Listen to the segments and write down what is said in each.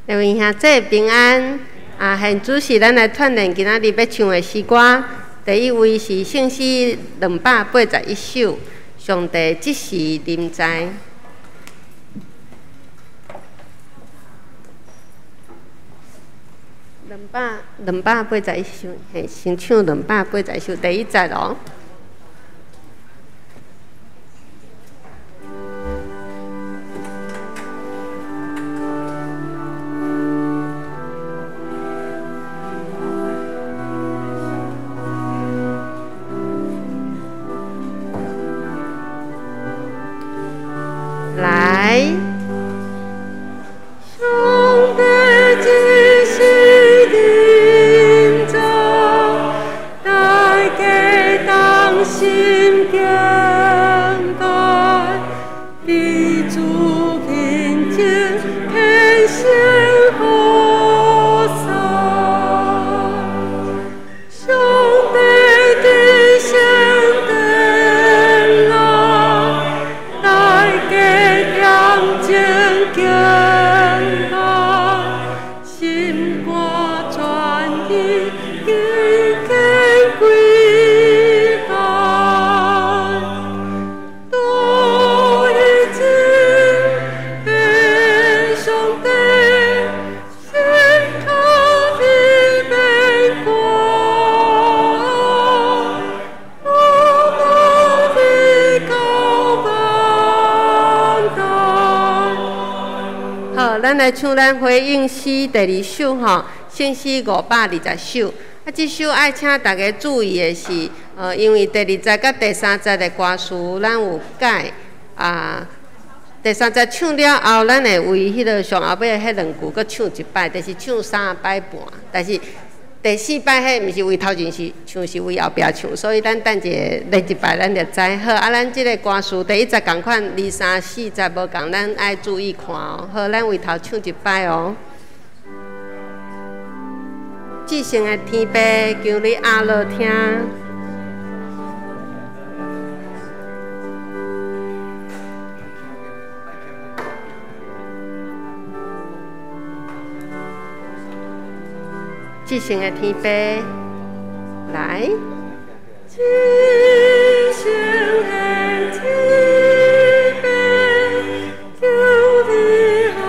各位兄弟平安。啊，现主时咱来串联今仔日欲唱的诗歌。第一位是圣诗281首，上帝这时临在。281首，嘿，先唱281首第一节哦。来。上帝这时临在，大家同心敬拜，伫主面前献上和赞。上帝的圣殿内，大家恬静敬拜，心肝全意敬虔跪拜，独一真的上帝，心靠你变卦，我们的高万代。好，咱来唱咱回应诗第二首吼，圣诗520首。啊，这首爱请大家注意的是，因为第二节佮第三节的歌词咱有改啊。第三节唱了后，咱会为彼个上后尾彼两句阁唱一摆，就是唱三摆半。但是第四摆彼毋是为头前是唱，是为后壁唱，所以咱等一下练一摆，咱就知。好，啊，咱这个歌词第一节仝款，二三四节无仝，咱爱注意看哦。好，咱为头唱一摆哦。至圣的天父，求你阿乐听。至圣的天父，来。至圣的天父，求你阿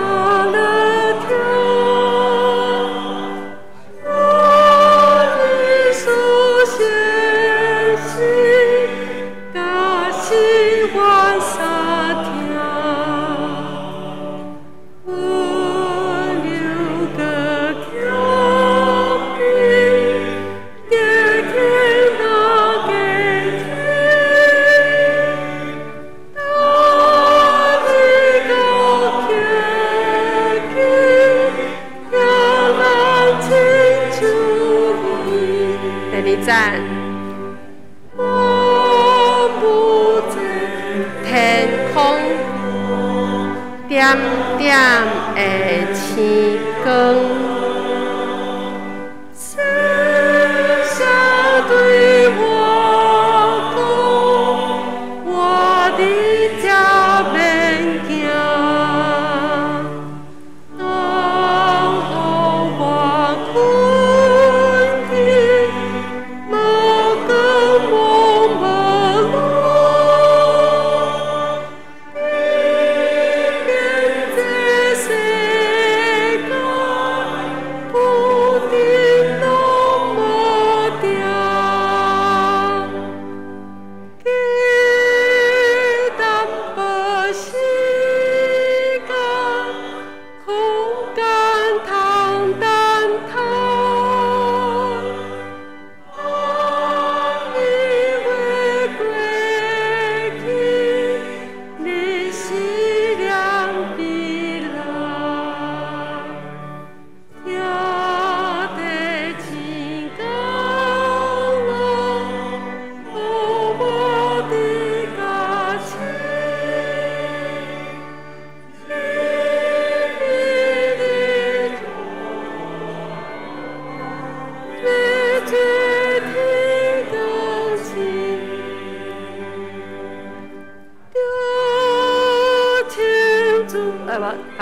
乐听。我的所献诗，甲心愿相听。温柔阁谦卑，敬虔大家听，大日高客气，也咱亲像你。第二节。我不知天空点点的星光，细声对我讲，我伫这免惊，当予我困去，无光无路，你变这世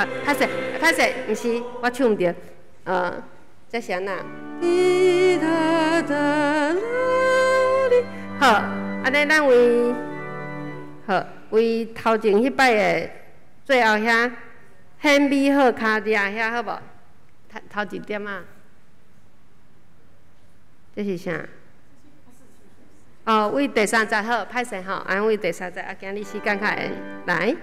好，歹勢，歹勢，毋是，我唱毋著。這是按怎？好，按呢咱為好為頭前彼擺的最後遐顯美好跤跡遐好無？頭頭一點仔，這是啥？哦，為第三節好，歹勢吼，按為第三節，啊，今日時間較閒，來。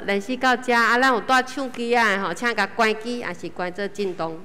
練習到遮，啊，咱有帶唱機仔的吼，請共關機，抑是關做震動。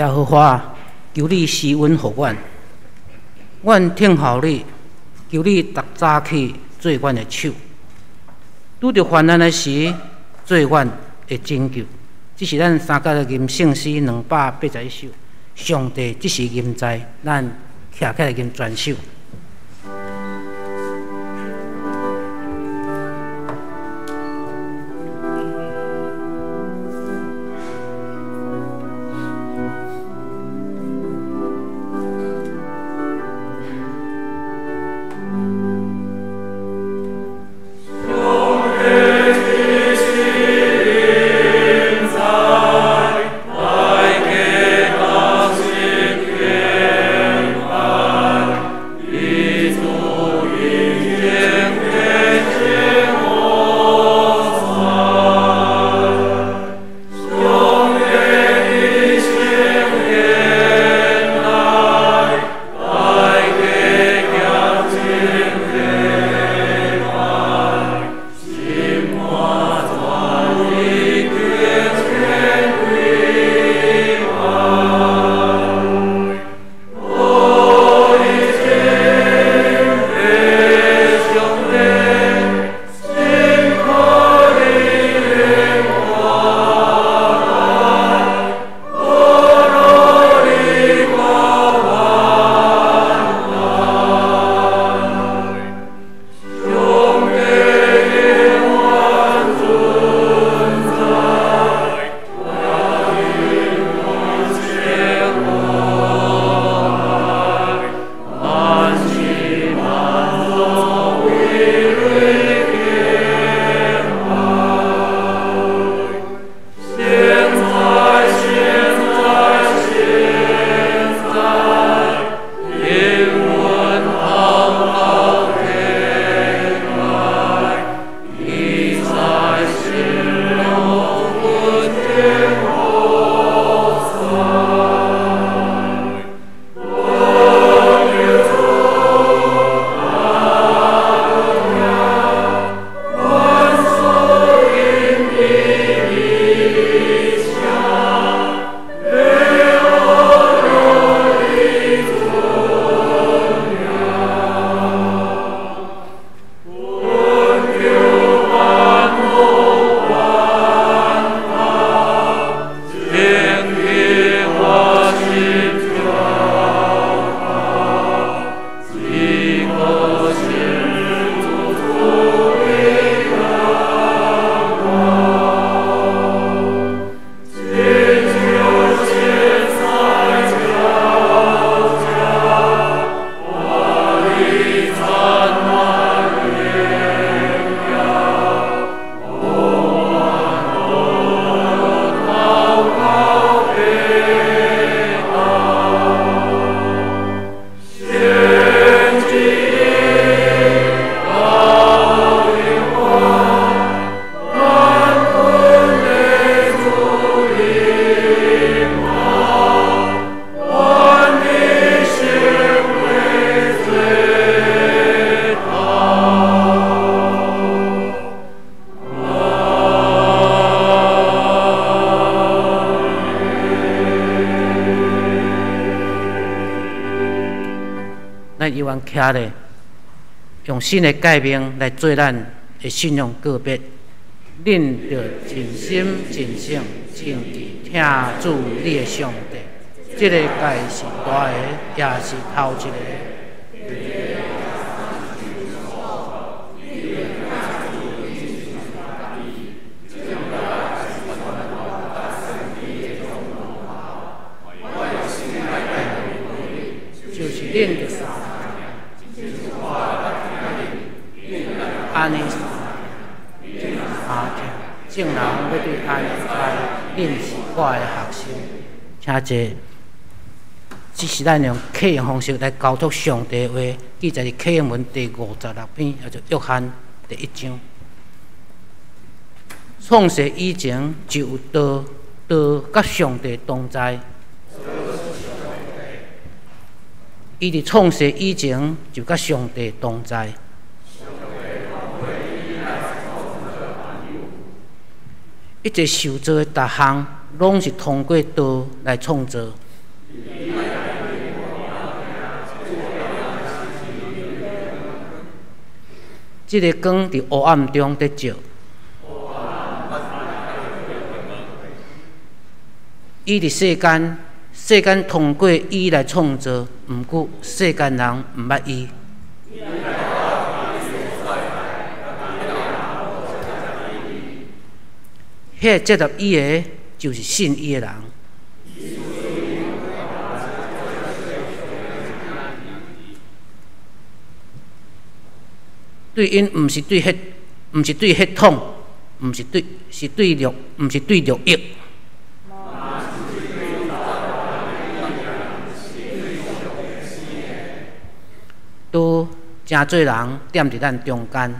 耶和華，求你施恩予阮，阮等候你，求你逐早起做阮的手。拄著患難的時，做阮的拯救。這是咱三角吟聖詩281首。上帝這是臨在，咱徛起來吟全首。徛咧，用新的誡命來做咱的信仰告別。恁著盡心、盡性、盡意疼主你的上帝。這个誡是大的，也是頭一个。就是恁的。按呢，啊，眾人欲對按呢知，恁是我的學生。請坐。這是咱用啟應方式來交託上帝的話，記載佇啟應文第56篇，也就約翰第一章。創世以前就有道，道佮上帝同在。伊佇創世以前就佮上帝同在。一切受造的逐項，攏是通過道來創造。這个光佇黑暗中佇照。伊佇世間，世間通過伊來創造，毋過世間人毋捌伊。彼个接納伊的，就是信伊的人。對𪜶毋是對血，毋是對血統，毋是對，是對六，毋是對六欲。都誠濟人踮佇咱中間。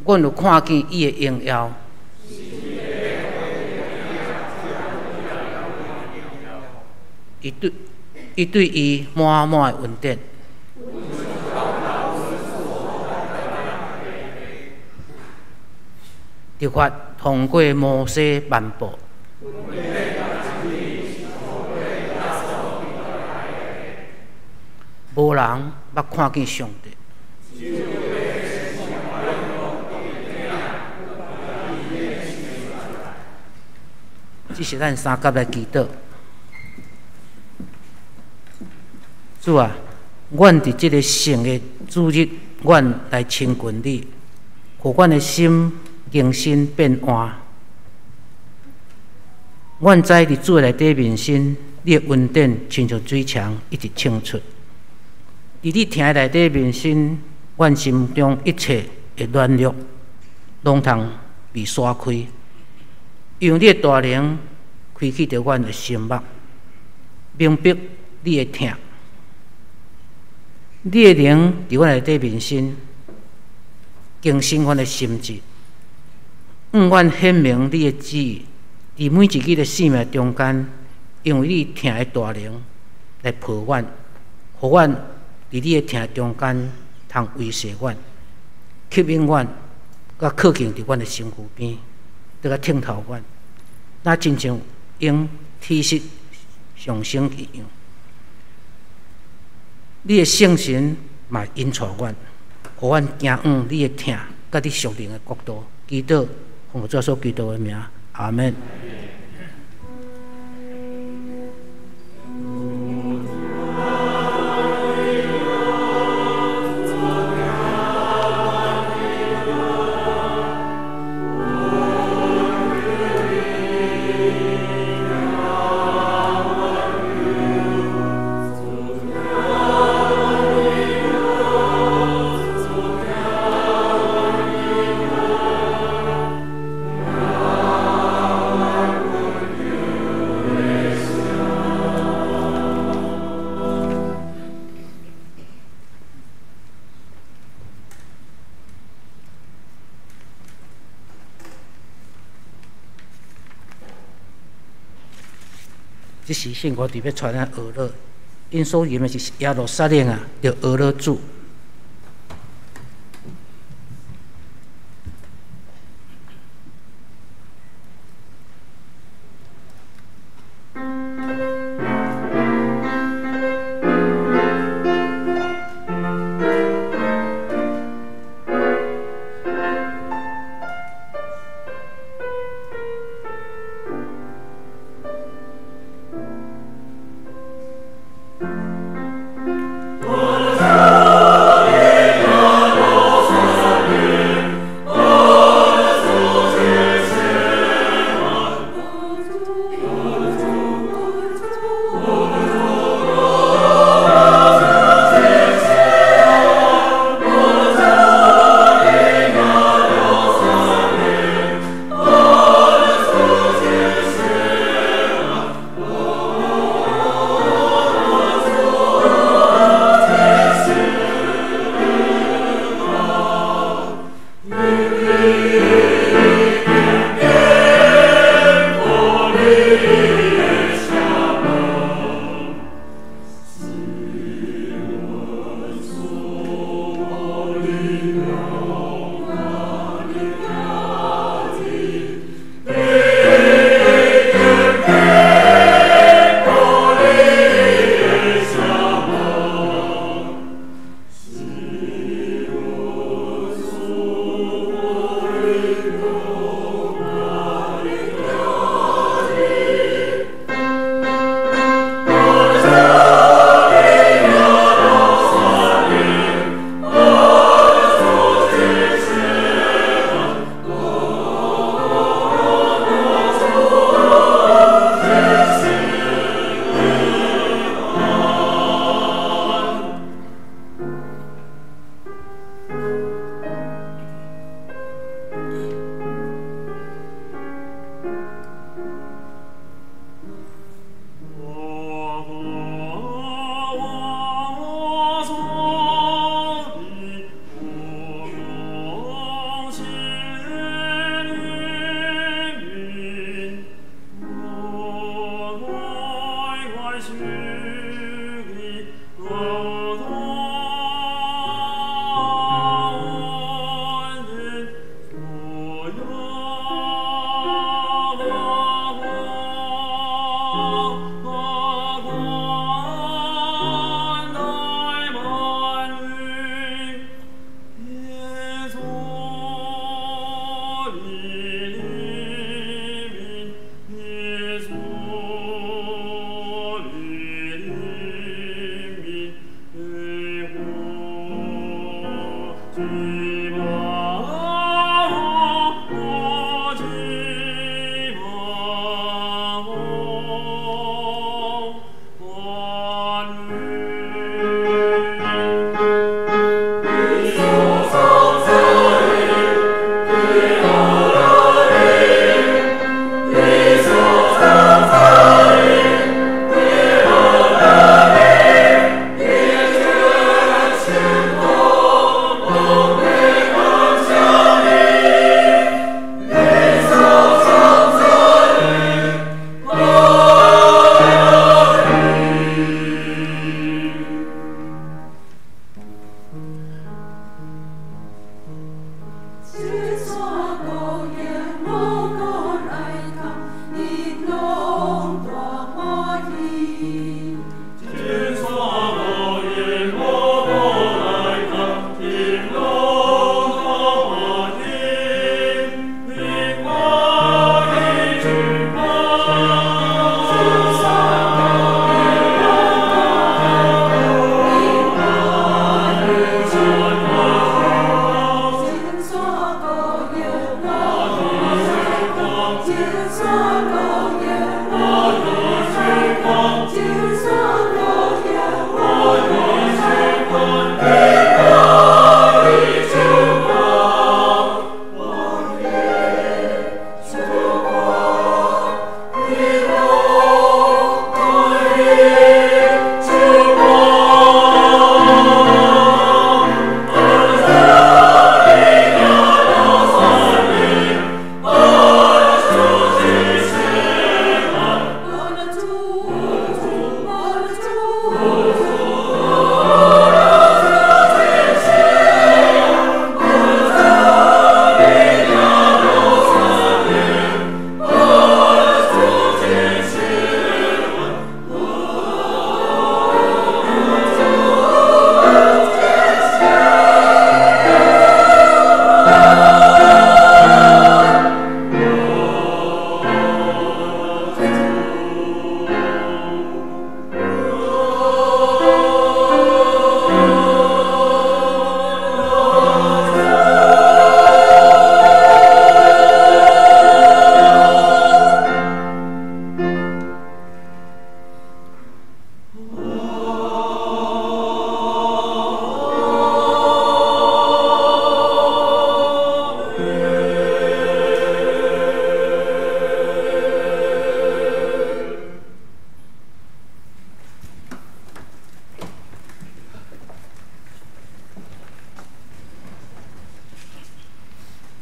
阮有看見伊的榮耀，伊對伊滿滿的恩典。律法通過摩西頒布。無人捌看見上帝。這是咱相佮來祈禱。主啊，阮佇這个聖的主日，阮來親近你，予阮的心更新變換。阮知佇主內底面身，你的恩典親像水牆一直衝出。佇你疼內底面身，阮心中一切的軟弱，攏通被徙開。用你的大能開啟著阮的心目，明白你的疼。你的靈佇阮內底面身，更新阮的心智，向阮顯明你的旨意，佇每一日的生命中間，因為你疼的大能來抱阮，予阮佇你的疼中間通維繫阮、吸引阮，佮靠近佇阮的身軀邊，佇來疼痛阮，若親像鷹體質上升一樣。你的聖神嘛引帶阮，予阮行往你的疼，佮你屬靈的國度。祈禱，奉主耶穌基督的名，阿們。這時聖歌佇欲帶咱學樂，𪜶所吟的是耶路撒冷啊，著學樂主。Oh,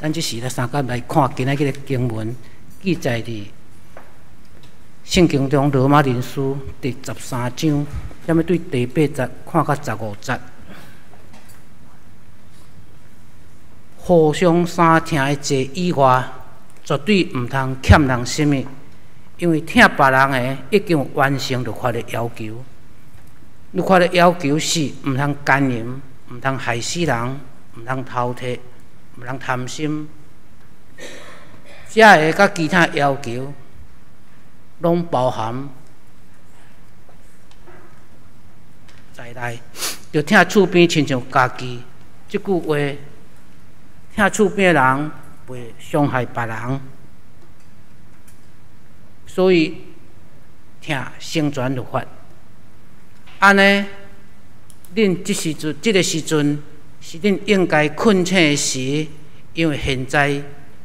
咱這時來相佮來看今仔日个經文，記載佇聖經中羅馬人書第13章，咱欲對第八節看到15節。互相相疼的這以外，絕對毋通欠人啥物，因為疼別人的已經有完成律法的要求。律法的要求是毋通姦淫，毋通害死人，毋通偷提，毋通貪心。這个佮其他要求，攏包含在內。著疼厝邊親像家己，這句話，疼厝邊的人袂傷害別人，所以疼成全律法。按呢，恁這時陣，這个時陣是恁應該困醒的時，因為現在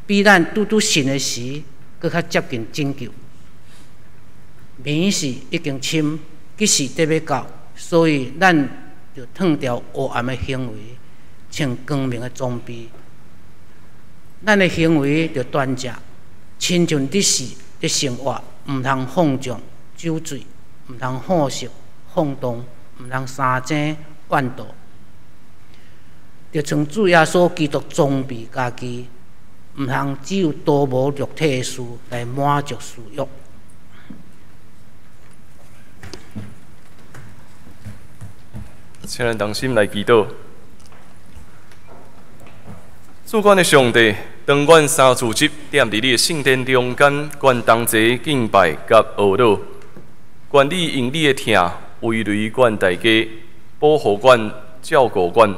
比咱拄拄信的時，閣較接近拯救。暝時已經深，吉時得欲到，所以咱著褪掉黑暗的行為，穿光明的裝備。咱的行為著端正，親像日時咧生活，毋通放縱酒醉，毋通好色放蕩，毋通相爭怨妒，著穿主耶穌基督裝備家己，毋通只有圖謀肉體的事來滿足私欲。請咱同心來祈禱。主阮的上帝，當阮三主日踮佇你的聖殿中間，阮同齊敬拜佮哀禱，願你用你的疼慰留阮大家，保護阮，照顧阮，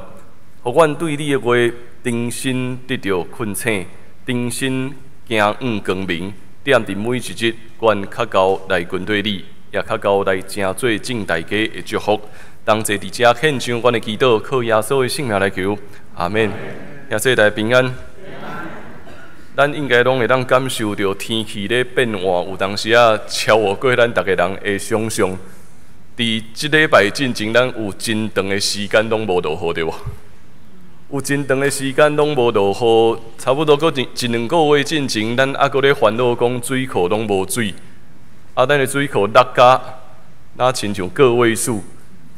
予阮對你的話重新得著困醒，重新行向光明。踮佇每一日，阮較𠢕來跟隨你，也較𠢕來成做眾大家的祝福。同齊佇遮獻上阮的祈禱，靠耶穌的聖名來求，阿們。兄弟大家平安。咱應該攏會當感受著天氣咧變換，有當時仔超過咱逐个人的想象。佇這禮拜進前，咱有真長的時間攏無落雨，對無？有真長的時間攏無落雨，差不多閣一一兩個月進前，咱猶閣咧煩惱講水庫攏無水，啊，咱的水庫落甲若親像個位數，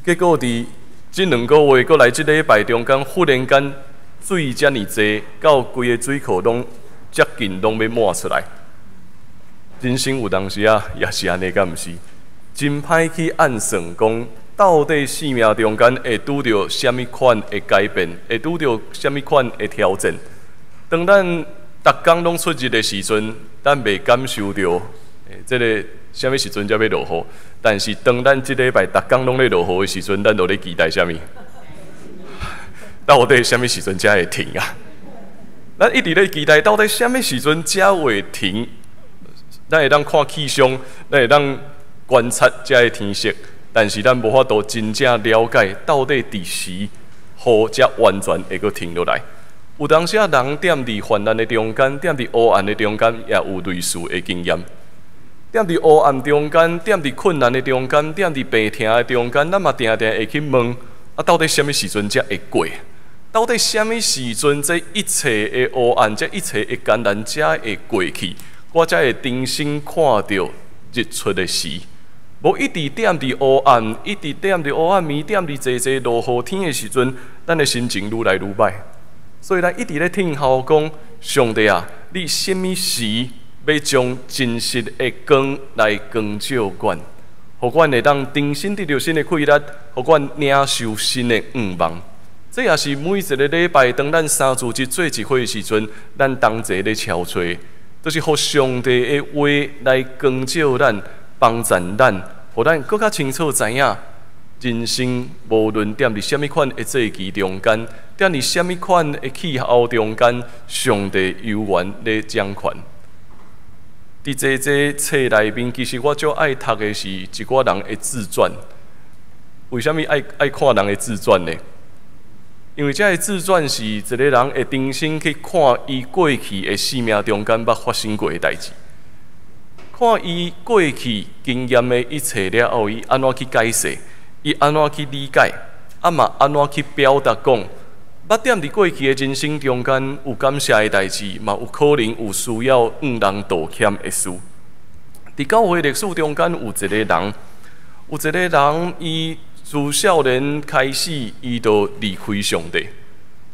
結果佇這兩個月閣來這禮拜中間，忽然間水遮爾濟，到規個水庫攏接近攏欲滿出來。人生有當時仔也是按呢，敢毋是？真歹去按算講，到底生命中間會拄著啥物款的改變，會拄著啥物款的挑戰。當咱逐工攏出入的時陣，咱袂感受著，這个啥物時陣才欲落雨。但是當咱這禮拜逐工攏咧落雨的時陣，咱就咧期待啥物？到底啥物時陣才會停啊？咱一直咧期待，到底啥物時陣才會停？咱會當看氣象，咱會當觀察這个天色，但是咱無法度真正了解到底佇時雨才完全會閣停落來。有當時仔人踮佇患難的中間，踮佇黑暗的中間，也有類似的經驗。踮佇黑暗中間，踮佇困難的中間，踮佇病痛的中間，咱嘛定定會去問：啊，到底啥物時陣才會過？到底啥物時陣這一切的黑暗，這一切的艱難才會過去？我才會重新看著日出的時。無一直踮佇黑暗，一直踮佇黑暗暝，踮佇濟濟落雨天的時陣，咱的心情愈來愈歹。所以咱一直咧聽候講，上帝啊，你啥物時欲將真實的光來光照阮，予阮會當重新得著新的氣力，予阮領受新的願望。這也是每一个禮拜，當咱三主日做一伙的時陣，咱同齊咧敲催，就是予上帝的話來光照咱，幫助咱，予咱閣較清楚知影，人生無論踮佇啥物款的際遇中間，踮佇啥物款的氣候中間，上帝猶原咧掌權。佇這這冊內面，其實我足愛讀的是一寡人的自傳。為啥物愛愛看人的自傳呢？因為這个自傳是一个人會重新去看伊過去的生命中間捌發生過的代誌，看伊過去經驗的一切了後，伊按怎去解釋，伊按怎去理解，啊嘛按怎去表達講，捌踮佇過去的人生中間有感謝的代誌，嘛有可能有需要向人道歉的事。佇教會歷史中間有一個人，有一個人，伊自少年開始，伊就離開上帝。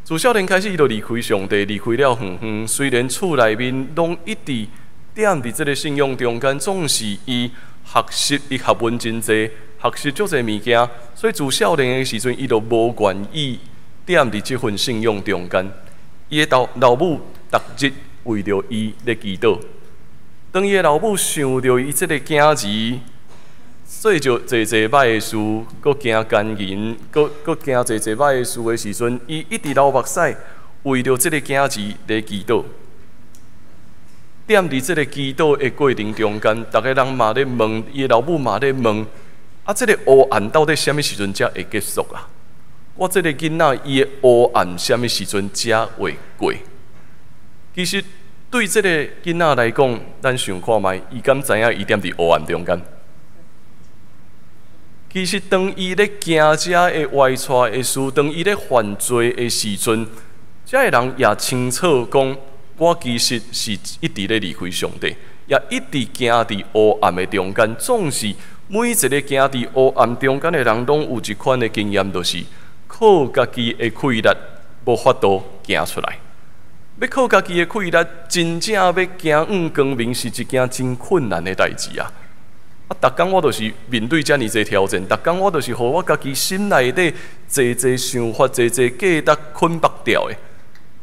自少年開始，伊就離開上帝，離開了遠遠。雖然厝內面攏一直踮佇這个信仰中間，總是伊學習，伊學問真濟，學習足濟物件，所以自少年的時陣，伊就無願意踮佇這份信仰中間。伊的老老母逐日為著伊咧祈禱。當伊的老母想著伊這个囝兒做著濟濟歹的事，閣行姦淫，閣閣行濟濟歹的事的時陣，伊一直流目屎，為著這个囝兒咧祈禱。踮佇這个祈禱的過程中間，逐个人嘛咧問，伊的老母嘛咧問：啊，這个黑暗到底啥物時陣才會結束啊？我這个囡仔伊的黑暗啥物時陣才會過？其實對這个囡仔來講，咱想看覓，伊敢知影伊踮佇黑暗中間？其實當伊咧行遮个歪跩的事，當伊咧犯罪的時陣，這个人也清楚講，我其實是一直咧離開上帝，也一直行佇黑暗的中間。總是每一个行佇黑暗中間的人，攏有一款的經驗，就是靠家己的氣力無法度行出來。欲靠家己的氣力，真正欲行向光明，是一件真困難的代誌啊！啊，逐工我就是面對遮爾濟挑戰，逐工我就是予我家己心內底濟濟想法、濟濟計劃捆綁著的。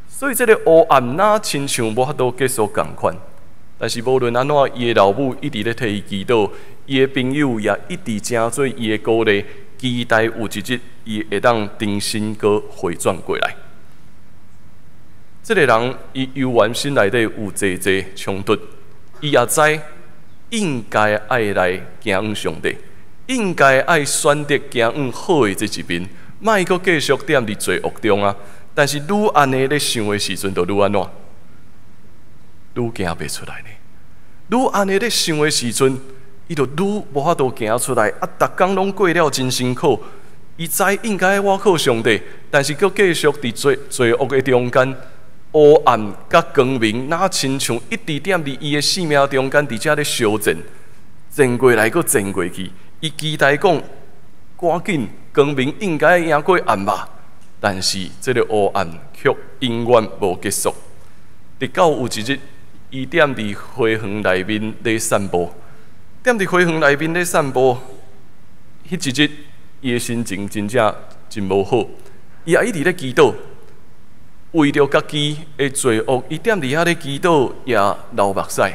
所以這个黑暗若親像無法度結束仝款。但是無論按怎，伊的老母一直咧替伊祈禱，伊的朋友也一直成做伊的鼓勵，期待有一日伊會當重新閣回轉過來。這个人伊猶原心內底有濟濟衝突，伊也知應該愛來行向上帝，應該愛選擇行向好的這一面，莫閣繼續踮佇罪惡中啊！但是愈按呢咧想的時陣，就愈按怎？愈行袂出來呢？愈按呢咧想的時陣，伊就愈無法度行出來。啊，逐工攏過了真辛苦。伊知應該倚靠上帝，但是閣繼續佇罪罪惡的中間，黑暗佮光明，若親像一直踮佇伊的生命中間，佇遮咧相戰，戰過來閣戰過去。伊期待講，趕緊光明應該贏過暗吧，但是這个黑暗卻永遠無結束。直到有一日，伊踮佇花園內面咧散步，踮佇花園內面咧散步，彼一日，伊的心情真正真無好，伊也一直咧祈禱，為著家己的罪惡，伊踮佇遐咧祈禱，也流目屎。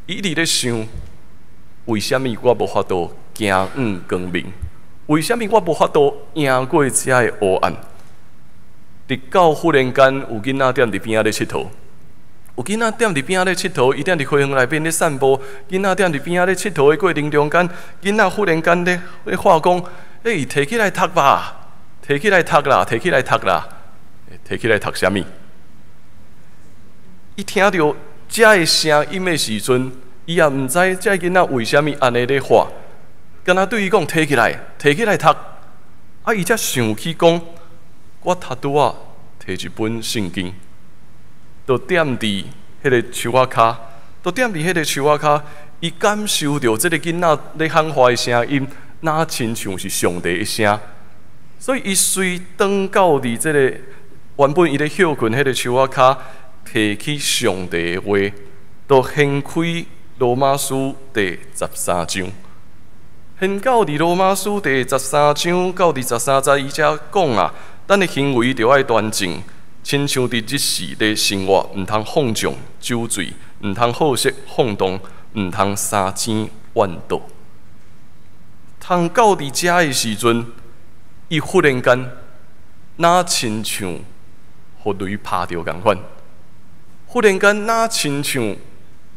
伊一直咧想，為啥物我無法度行向光明？為啥物我無法度贏過這个黑暗？直到忽然間有囡仔踮佇邊仔咧𨑨迌，有囡仔踮佇邊仔咧𨑨迌，伊踮佇花園內面咧散步，囡仔踮佇邊仔咧𨑨迌的過程中間，囡仔忽然間咧咧喊講：欸，提起來讀吧，提起來讀啦，提起來讀啦，提起來讀啥物？伊聽著這个聲音的時陣，伊也毋知這个囡仔為啥物按呢咧喊，敢若對伊講提起來，提起來讀。啊，伊才想起講，我頭拄仔提一本聖經，就踮佇彼个樹仔跤，就踮佇彼个樹仔跤，伊感受著這个囡仔咧喊話的聲音，若親像是上帝的聲，所以伊隨轉到佇這个原本伊咧歇睏彼个樹仔跤，提起上帝的話，就掀開羅馬書第十三章，掀到佇羅馬書第十三章到第十三節，伊才講啊，咱的行為著愛端正，親像佇日時咧生活，毋通放縱酒醉，毋通好色放蕩，毋通相爭怨妒。通到佇遮的時陣，伊忽然間，若親像予雷拍著仝款，忽然間若親像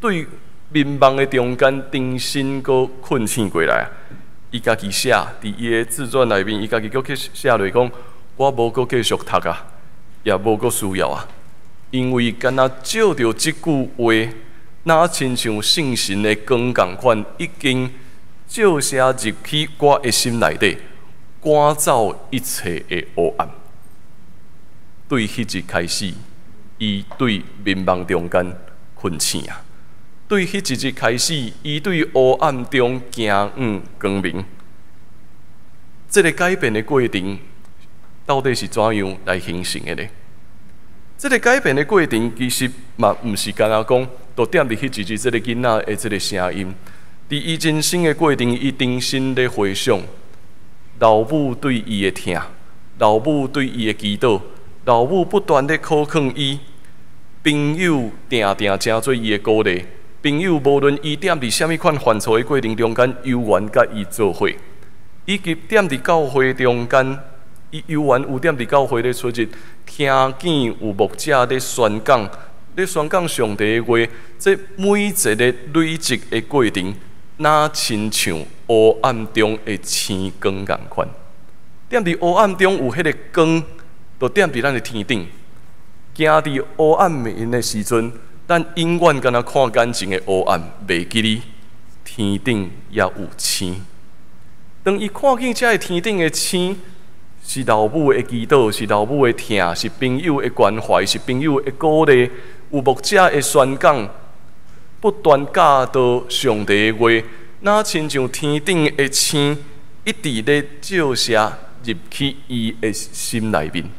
對眠夢的中間，重新閣睏醒過來。伊家己寫佇伊的自傳內面，伊家己閣去寫落講：我無閣繼續讀啊，也無閣需要啊，因為敢若照著這句話，若親像聖神的光仝款，已經照射入去我的心內底，趕走一切的黑暗。對彼日開始，伊對眠夢中間睏醒啊！對彼一日開始，伊對黑暗中行向光明。這个改變的過程，到底是怎樣來形成的呢？這个改變的過程，其實嘛毋是干焦講，就踮佇彼一日這个囡仔的這个聲音，佇伊人生的過程，伊重新咧回想老母對伊的疼，老母對伊的祈禱，老母不斷咧苦勸伊，朋友定定成做伊的鼓勵，朋友無論伊踮佇啥物款犯錯的過程中間，猶原佮伊做伙，以及踮佇教會中間，伊猶原有踮佇教會咧出入，聽見有牧者咧宣講，咧宣講上帝的話，這每一个累積的過程，若親像黑暗中的星光仝款。踮佇黑暗中有彼个光，就踮佇咱的天頂。行佇黑暗面的時陣，咱永遠敢若看眼前的黑暗，袂記得天頂猶有星。當伊看見這个天頂的星，是老母的祈禱，是老母的疼，是朋友的關懷，是朋友的鼓勵，有牧者的宣講，不斷教導上帝的話，若親像天頂的星，一直咧照射入去伊的心內面。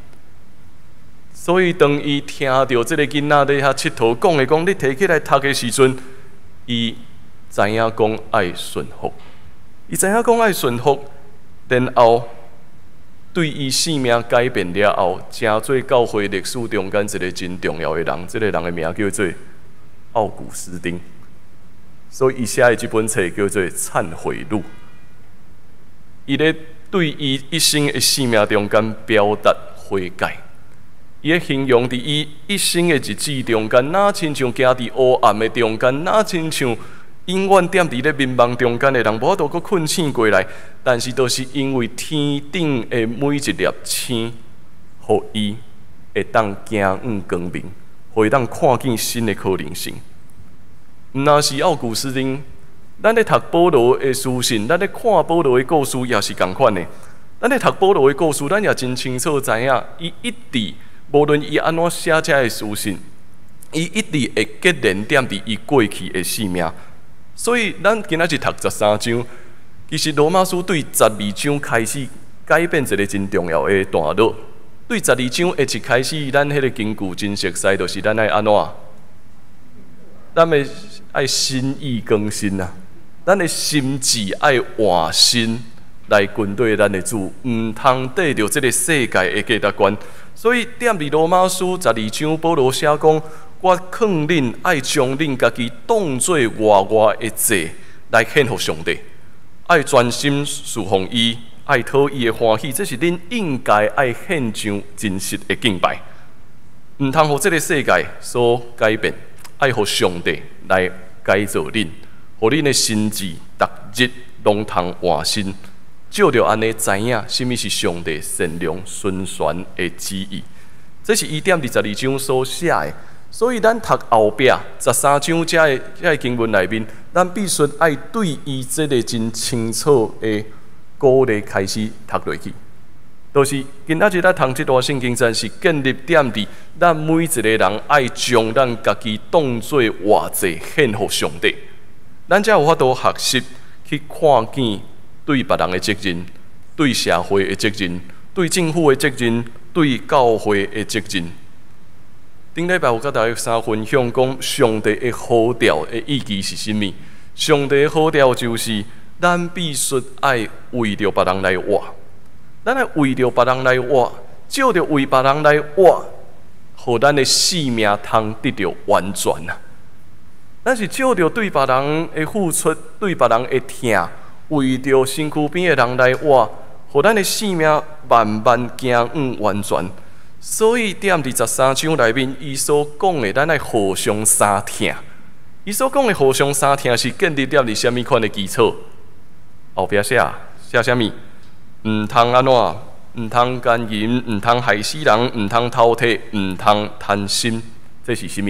所以，當伊聽著這个囡仔咧遐𨑨迌講的講，你提起來讀的時陣，伊知影講愛順服，伊知影講愛順服，然後對伊生命改變了後，成做教會歷史中間一个真重要的人。這个人的名叫做奧古斯丁，所以伊寫的這本冊叫做《懺悔錄》。伊咧對對伊一生的生命中間表達悔改。伊的形容佇伊一生的日子中間，若親像行佇烏暗的中間，若親像永遠踮佇咧眠夢中間的人，無法度閣睏醒過來。但是，就是因為天頂的每一粒星，予伊會當行向光明，予伊當看見新的可能性。毋若是奧古斯丁，咱咧讀保羅的書信，咱咧看保羅的故事，也是仝款的。咱咧讀保羅的故事，咱也真清楚知影，伊一直無論伊按怎寫這个書信，伊一直會結連踮佇伊過去的生命。所以，咱今仔日讀十三章，其實羅馬書對十二章開始改變一个真重要的段落。對十二章的一開始，咱彼个根據真熟悉，就是咱愛按怎？咱的愛心意更新啊！咱的心志愛換新來跟隨咱的主，毋通綴著這个世界的價值觀。所以，踮佇羅馬書十二章，保羅寫講：我勸恁愛將恁家己當做活活的祭來獻予上帝，愛專心事奉伊，愛討伊的歡喜，這是恁應該愛獻上真實的敬拜。毋通予這个世界所改變，愛予上帝來改造恁，予恁的心志逐日攏通換新。藉著按呢知影啥物是上帝善良純全的旨意。這是伊踮佇十二章所寫的。所以咱讀後壁十三章這个這个經文內面，咱必須愛對伊這个真清楚的鼓勵開始讀落去。就是今仔日咱讀這段聖經，真是建立踮佇咱每一个人愛將咱家己當做活祭獻予上帝，咱才有法度學習去看見對別人的責任、對社會的責任、對政府的責任、對教會的責任。頂禮拜有佮大家三分享講，上帝的呼召的意義是啥物？上帝的呼召就是咱必須愛為著別人來活，咱愛為著別人來活，藉著為別人來活，予咱的生命通得著完全啊！咱是藉著對別人的付出，對別人的疼，為著身軀邊的人來活，予咱的生命慢慢行向完全。所以，踮佇十三章內面，伊所講的，咱愛互相相疼。伊所講的互相相疼，是建立踮佇啥物款的基礎？後壁寫寫啥物？毋通按怎？毋通姦淫，毋通害死人，毋通偷提，毋通貪心。這是啥物？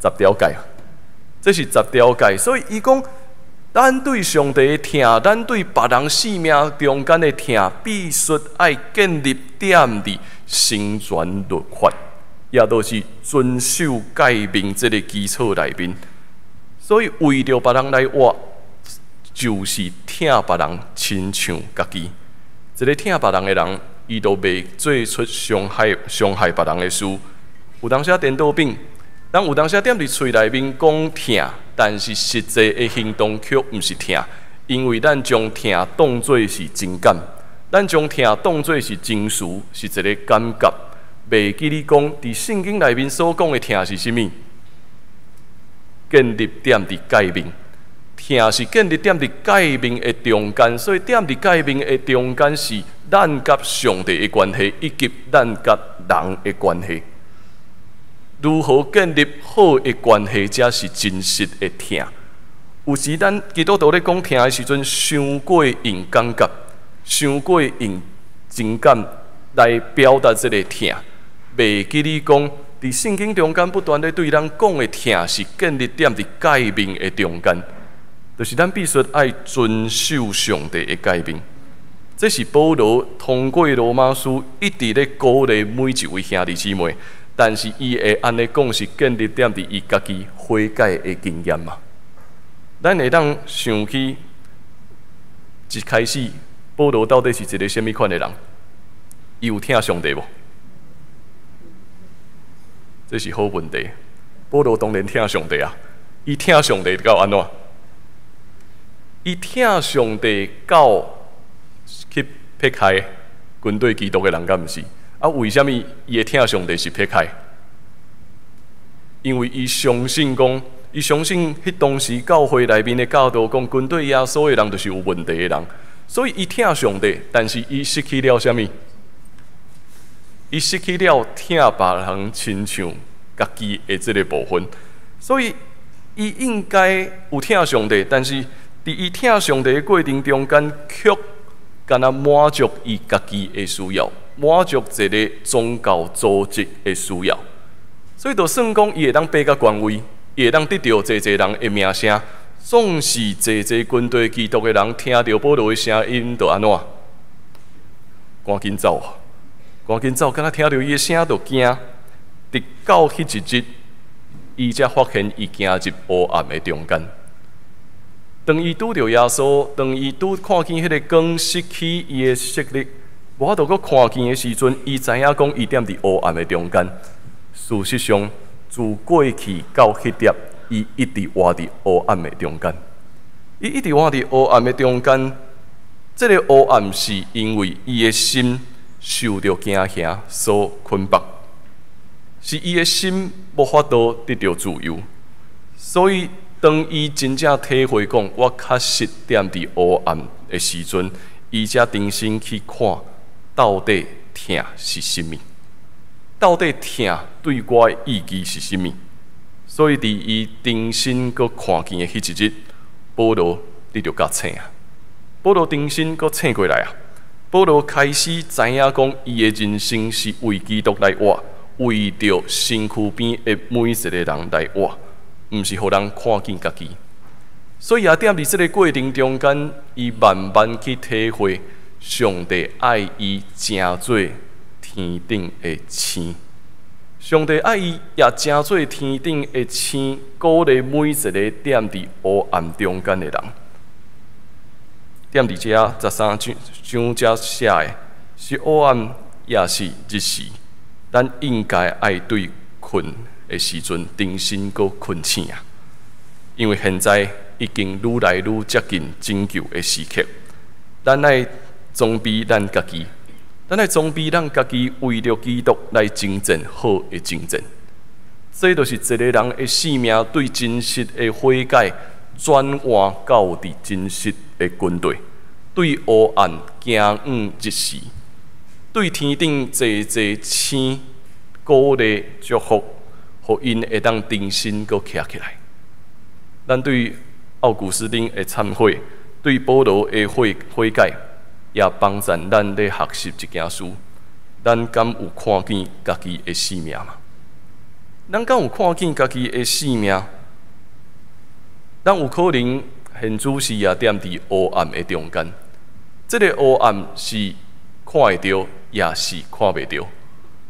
十條誡。這是十條誡。所以伊講，咱對上帝的疼，咱對別人生命中間的疼，必須愛建立踮佇成全律法，也就是遵守誡命這个基礎內面。所以為著別人來活，就是疼別人親像家己。一个疼別人的人，伊就袂做出傷害別人的事。有當時顛倒反，咱有當時踮佇喙內面講疼，但是實際的行動卻毋是疼，因為咱將疼當做是情感，咱將疼當做是情緒，是一个感覺。袂記你講，佇聖經內面所講的疼是啥物？建立踮佇誡命，疼是建立踮佇誡命的中間，所以踮佇誡命的中間是咱佮上帝的關係，以及咱佮人的關係。如何建立好的關係，才是真實的疼。有時咱基督徒咧講疼的時陣，傷過用感覺，傷過用情感來表達這个疼。袂記你講，佇聖經中間不斷咧對咱講的疼，是建立踮佇誡命的中間，就是咱必須愛遵守上帝的誡命。這是保羅通過羅馬書一直咧鼓勵每一位兄弟姊妹。但是伊會按呢講，是建立踮佇伊家己悔改的經驗嘛。咱會當想起一開始，保羅到底是一个啥物款的人？伊有疼上帝無？這是好問題。保羅當然疼上帝啊！伊疼上帝到按怎？伊疼上帝到去迫害跟隨基督的人，敢毋是？啊，為啥物伊會疼上帝是迫害？因為伊相信講，伊相信彼當時教會內面的教導講，跟綴耶穌的人就是有問題的人，所以伊疼上帝，但是伊失去了啥物？伊失去了疼別人親像家己的這个部分，所以伊應該有疼上帝，但是佇伊疼上帝的過程中間，卻干焦滿足伊家己的需要，滿足一个宗教組織的需要，所以就算講伊會當爬到官位，伊會當得著濟濟人的名聲，總是濟濟跟綴基督的人聽著保羅的聲音，就按怎？趕緊走，趕緊走！敢若聽著伊的聲就驚。直到彼一日，伊才發現伊行入黑暗的中間。當伊拄著耶穌，當伊拄看見彼个光失去伊的視力，無法度閣看見的時陣，伊知影講伊踮佇黑暗的中間。事實上，自過去到彼粒，伊一直活佇黑暗的中間。伊一直活佇黑暗的中間，這个黑暗是因為伊的心受著驚嚇所捆綁，是伊的心無法度得著自由。所以，當伊真正體會講，我確實踮佇黑暗的時陣，伊才重新去看到底疼是啥物，到底疼對我的意義是啥物。所以，佇伊重新閣看見的彼一日，保羅得著覺醒啊！保羅重新閣醒過來啊！保羅開始知影講，伊的人生是為基督來活，為著身軀邊的每一个人來活，毋是予人看見家己。所以也踮佇這个過程中間，伊慢慢去體會上帝愛伊成做天頂的星。上帝愛伊也成做天頂的星，鼓勵每一个踮佇黑暗中間的人。踮佇遮13章章遮寫的是黑暗，抑是日時，咱應該愛對睏的時陣重新閣睏醒啊！因為現在已經愈來愈接近拯救的時刻，咱愛裝備咱家己，咱愛裝備咱家己，為著基督來征戰好的征戰。這就是一个人的生命對真實的悔改轉換到佇真實的跟綴，對黑暗行往日時，對天頂濟濟星鼓勵祝福，予𪜶會當重新閣徛起來。咱對奧古斯丁的懺悔，對保羅的悔改，也幫助咱咧學習一件事。咱敢有看見家己的生命嗎？咱敢有看見家己的生命？咱有可能現此時也踮佇黑暗的中間。這个黑暗是看會著，抑是看袂著。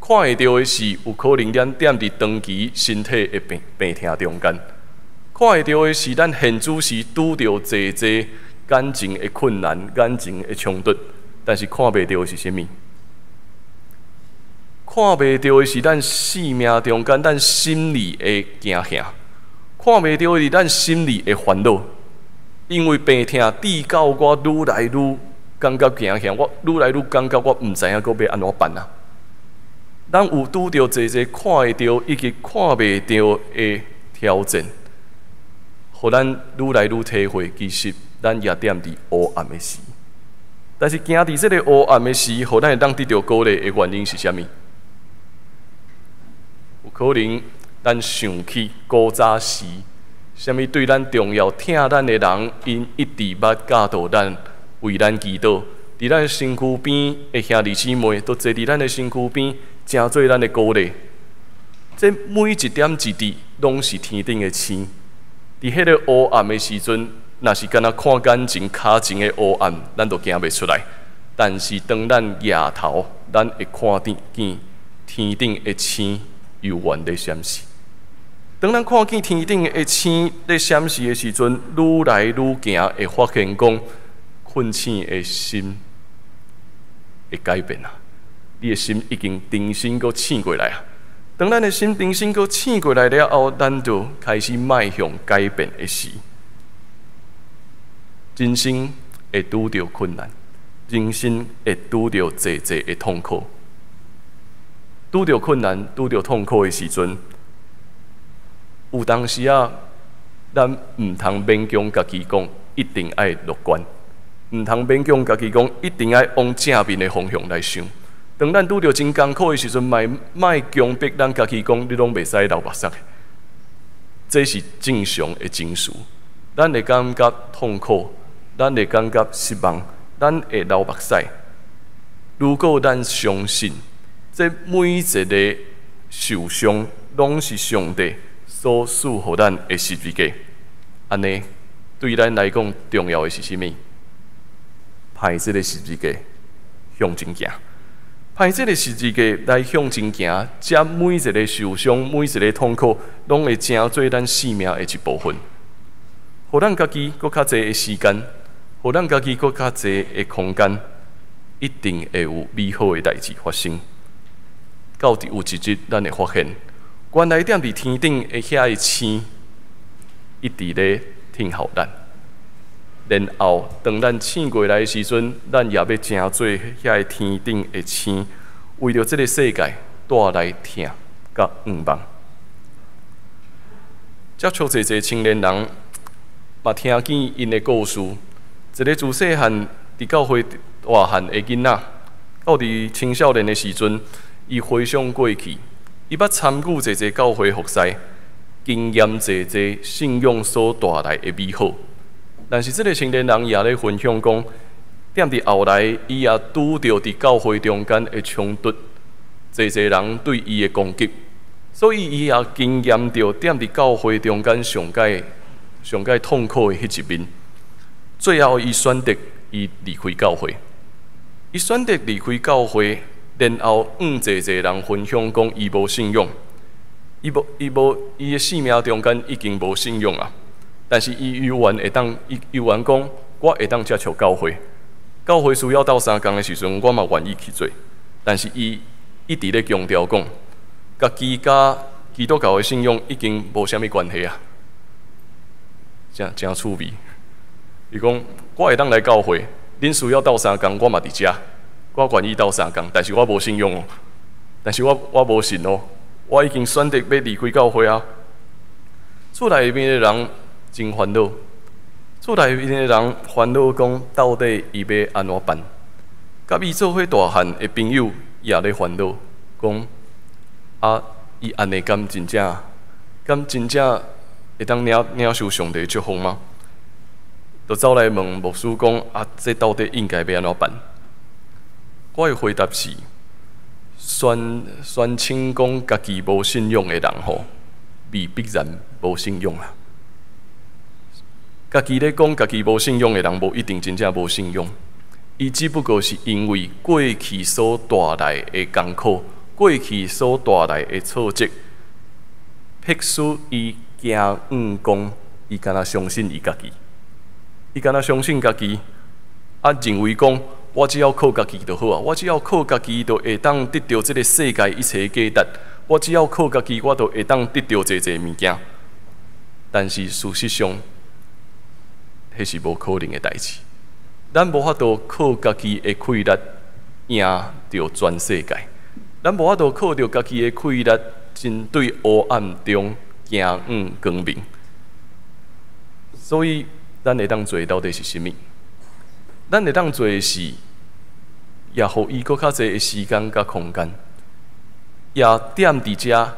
看會著的是，有可能咱踮佇長期身體的病痛中間。看會著的是，咱現此時拄著濟濟感情的困難、感情的衝突，但是看袂著的是啥物？看袂著的是咱生命中間、咱心裡的驚嚇。看袂著的是咱心裡的煩惱，因為病痛治到我愈來愈感覺驚嚇，我愈來愈感覺我毋知影閣欲按怎辦啊！咱有拄著濟濟看會著以及看袂著的挑戰，予咱愈來愈體會，其實咱也踮佇黑暗的時。但是行佇這个黑暗的時，予咱會當得著鼓勵的原因是啥物？有可能咱想起古早時，啥物對咱重要、疼咱的人，𪜶一直捌教導咱，為咱祈禱，佇咱身軀邊的兄弟姊妹，都坐佇咱的身軀邊，成做咱的鼓勵。這每一點一滴，攏是天頂的星。佇彼个黑暗的時陣，若是干焦看眼前、跤前的黑暗，咱就行袂出來。但是當咱抬頭，咱會看見天頂的星猶原咧閃爍。當咱看見天頂的星咧閃爍的時陣，愈來愈行會發現講，睏醒的心會改變啊！你的心已經重新閣醒過來啊！當咱的心重新閣醒過來了後，咱就開始邁向改變的時。人生會拄著困難，人生會拄著濟濟的痛苦。拄著困難、拄著痛苦的時陣，有當時啊，咱毋通勉強家己講一定愛樂觀，毋通勉強家己講一定愛往正面的方向來想。當咱拄著真艱苦的時陣，莫強迫咱家己講，你攏袂使流目屎。這是正常的情緒。咱會感覺痛苦，咱會感覺失望，咱會流目屎。如果咱相信，這每一个受傷，攏是上帝所賜予咱的十字架，按呢，對咱來講重要的是啥物？攀這个十字架向前行，攀這个十字架來向前行，這每一个受傷、每一个痛苦，攏會成做咱生命的一部分，予咱家己閣較濟的時間，予咱家己閣較濟的空間，一定會有美好的代誌發生。到底有一日，咱會發現，原來踮佇天頂的遐个星，一直咧聽候咱。然後，當咱醒過來的時陣，咱也欲成做遐个天頂的星，為著這个世界帶來疼佮向望。接觸濟濟青年人，嘛聽見𪜶的故事。一个自細漢佇教會大漢的囡仔，到佇青少年的時陣，伊回想過去，伊捌參與濟濟教會服侍，經驗濟濟信仰所帶來的美好。但是這个青年人也咧分享講，踮佇後來，伊也拄著佇教會中間的衝突，濟濟人對伊的攻擊，所以伊也經驗著踮佇教會中間上蓋上蓋痛苦的彼一面。最後，伊選擇伊離開教會，伊選擇離開教會，然後向濟濟人分享講，伊無信仰，伊無伊無伊的生命中間已經無信仰啊。但是伊猶原會當，伊猶原講，我會當接觸教會，教會需要鬥相共的時陣，我嘛願意去做。但是伊一直咧強調講，家己佮基督教的信仰已經無啥物關係啊，誠誠趣味。伊講，我會當來教會，恁需要鬥相共，我嘛佇遮，我願意鬥相共，但是我無信仰哦，但是我我無信哦，我已經選擇欲離開教會啊。厝內面的人真煩惱，厝內面的人煩惱講，到底伊欲按怎辦？佮伊做伙大漢的朋友也咧煩惱，講啊，伊按呢敢真正，敢真正會當領領受上帝祝福嗎？就走來問牧師講啊，這到底應該欲按怎辦？我的回答是：宣宣稱講家己無信仰的人吼，未必然無信仰啊。家己咧講家己無信仰的人，無一定真正無信仰。伊只不過是因為過去所帶來的艱苦，過去所帶來的挫折，迫使伊驚向講，伊敢若相信伊家己，伊敢若相信家己，啊，認為講我只要靠家己就好啊，我只要靠家己就會當得著這个世界一切價值，我只要靠家己，我就會當得著濟濟物件。但是事實上，彼是無可能的代誌。咱無法度靠家己的氣力贏著全世界，咱無法度靠著家己的氣力，針對黑暗中行向光明。所以，咱會當做的到底是啥物？咱會當做的是，也予伊閣較濟的時間佮空間，也踮佇遮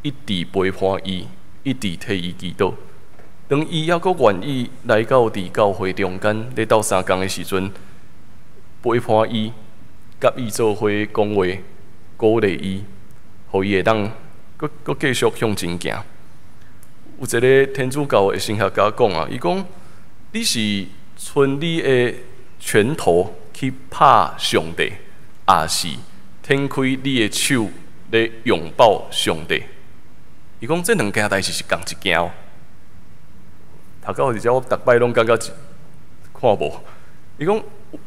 一直陪伴伊，一直替伊祈禱。當伊猶閣願意來到佇教會中間咧鬥相共的時陣，陪伴伊，佮伊做伙講話，鼓勵伊，予伊會當閣閣繼續向前行。有一个天主教的神學家講啊，伊講你是伸你的拳頭去拍上帝，抑是展開你的手咧擁抱上帝？伊講這兩件代誌是仝一件哦。讀到佇遮，我逐擺攏感覺看無。伊講，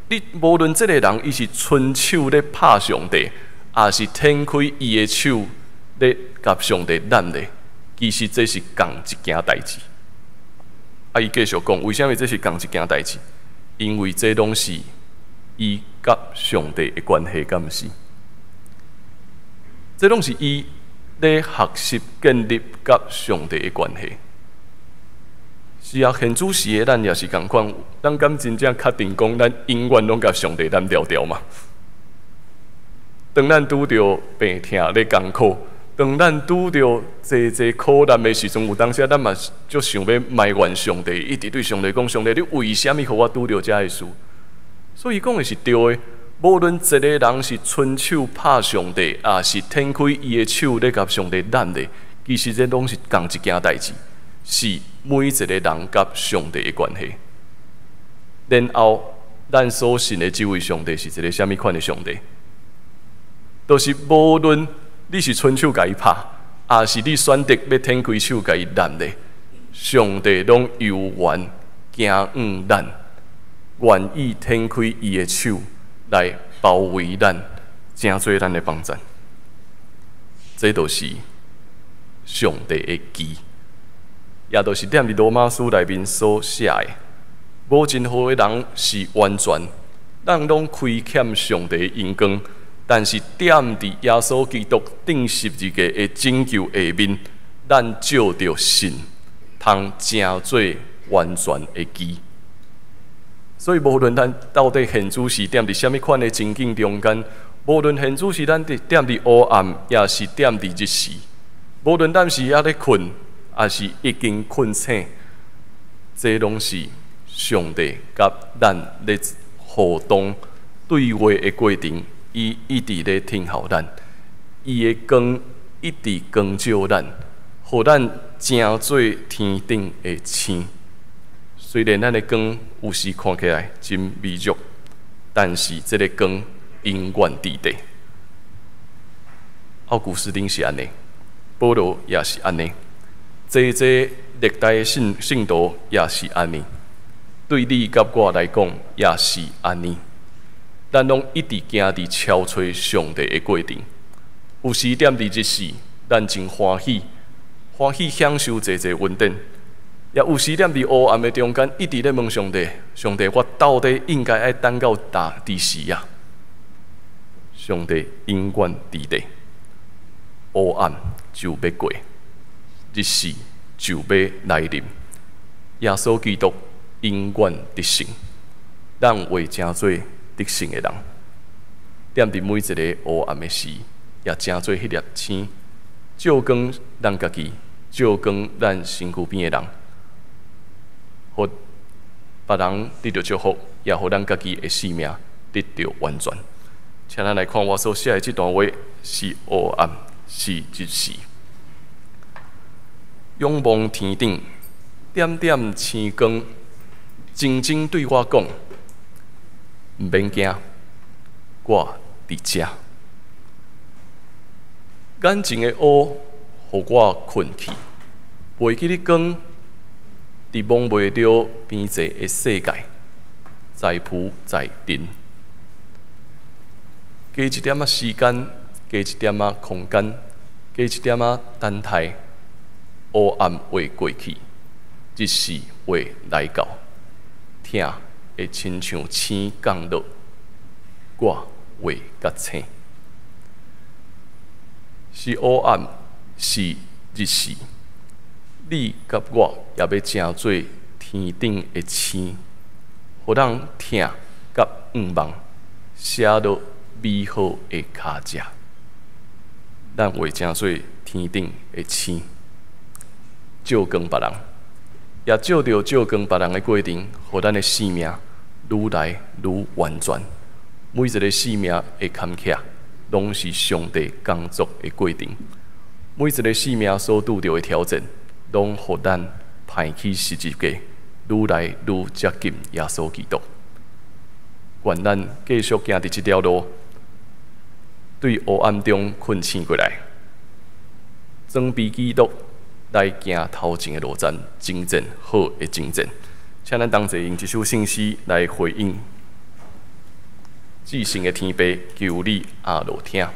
你無論這个人伊是伸手咧拍上帝，抑是展開伊的手咧共上帝攬咧，其實這是仝一件代誌。啊，伊繼續講，為啥物這是仝一件代誌？因為這攏是伊佮上帝的關係，敢毋是？這攏是伊咧學習建立佮上帝的關係。是啊，現主時的咱也是仝款，咱敢真正確定講，咱永遠攏共上帝攬牢牢嗎？當咱拄著病痛咧艱苦，當咱拄著濟濟苦難的時陣，有當時咱嘛足想欲埋怨上帝，一直對上帝講：上帝，你為啥物予我拄著遮的事？所以講的是對的。無論一个人是伸手拍上帝，抑是展開伊的手咧共上帝攬咧，其實這攏是仝一件代誌，是每一個人佮上帝的關係。然後，咱所信的這位上帝是一个啥物款的上帝？就是無論你是伸手共伊拍，抑是你選擇欲展開手共伊攬咧，上帝攏猶原行向咱，願意展開伊的手來包圍咱，成做咱的幫贊。這就是上帝的義，也就是踮佇羅馬書內面所寫的。無任何的人是完全，咱攏虧欠上帝的榮光，但是踮佇耶穌基督釘十字架的拯救下面，咱藉著信，通成做完全的義。所以，無論咱到底現此時踮佇啥物款的情境中間，無論現此時咱佇踮佇黑暗，抑是踮佇日時，無論咱是猶咧睏，抑是已經睏醒，這攏是上帝佮咱咧互動對話的過程。伊一直咧聽候咱，伊的光一直光照咱，予咱成做天頂的星。雖然咱的光有時看起來真微弱，但是這个光永遠佇咧。奧古斯丁是按呢，保羅也是按呢，濟濟歷代的聖聖徒也是按呢，對你佮我來講也是按呢。咱攏一直行佇超揣上帝的過程。有時踮佇日時，咱真歡喜，歡喜享受濟濟恩典；也有時踮佇黑暗的中間，一直咧問上帝：上帝，我到底應該愛等到佇時啊？上帝永遠佇咧，黑暗就欲過，日時就欲來臨。耶穌基督永遠得勝，咱會成做得勝的人。踮佇每一个黑暗的時，也成做彼粒星，照光咱家己，照光咱身軀邊的人，予別人得著祝福，也予咱家己的生命得著完全。請咱來看我所寫的這段話，是黑暗，是日時。仰望天頂，點點星光，靜靜對我講：毋免驚，我佇遮。眼前的烏，予我睏去，袂記得光，佇摸袂著邊際的世界，在浮在沉。加一點仔時間，加一點仔空間，加一點仔等待，黑暗會過去，日時會來到，疼會親像星降落，我會覺醒。是黑暗，是日時，你佮我也欲成做天頂的星，予人疼佮向望，寫落美好的跤跡。咱會成做天頂的星，照光別人，也藉著照光別人的過程，予咱的生命愈來愈完全。每一个生命的坎坷，攏是上帝工作的過程。每一个生命所拄著的挑戰，攏予咱攀起十字架，愈來愈接近耶穌基督。願咱繼續行佇這條路，對黑暗中睏醒過來，裝備基督來行頭前的路程，征戰好的征戰。請咱同齊用這首聖詩來回應至聖的天父，求你阿落聽。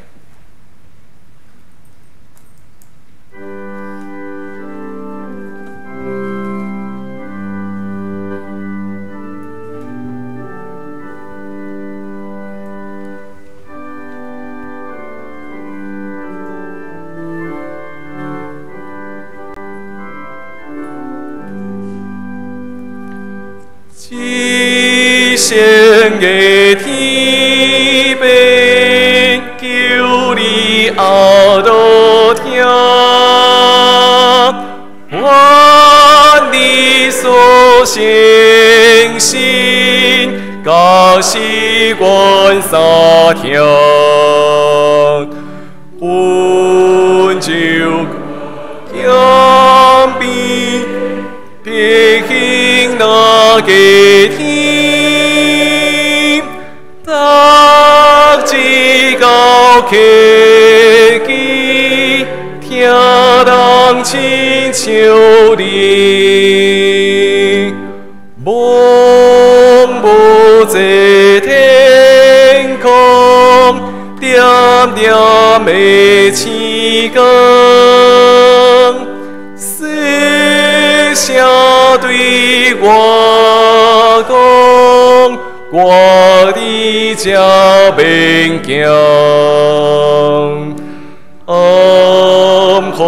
升的天边，求你阿落听，愿你所相信，甲是阮三听，阮就江边，别行那个天，逐一到客机，听人亲像你，望无际天空，点点的星光，细声对我讲，我伫这免惊。暗予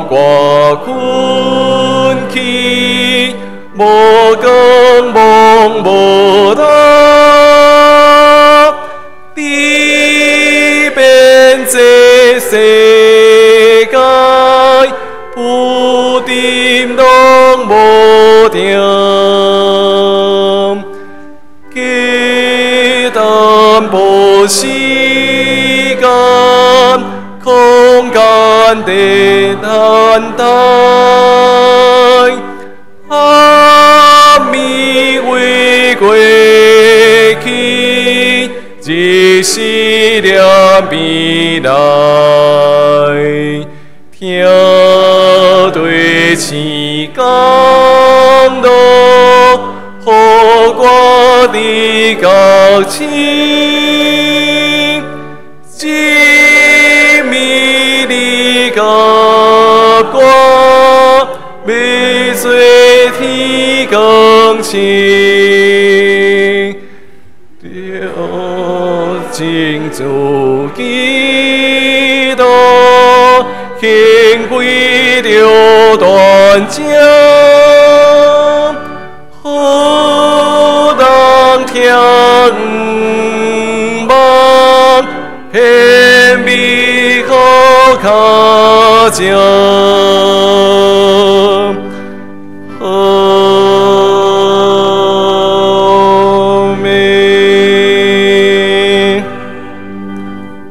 我困去，无光梦无落，伫变这世界，浮沉拢无定，加淡薄时间，空间的等待，暗暝为过去，日时念未来，听对星光路，予我伫觉醒，一暝你甲我，欲做天光星，着真主基督，献归着断章，予人听梦，献美好脚迹。阿们。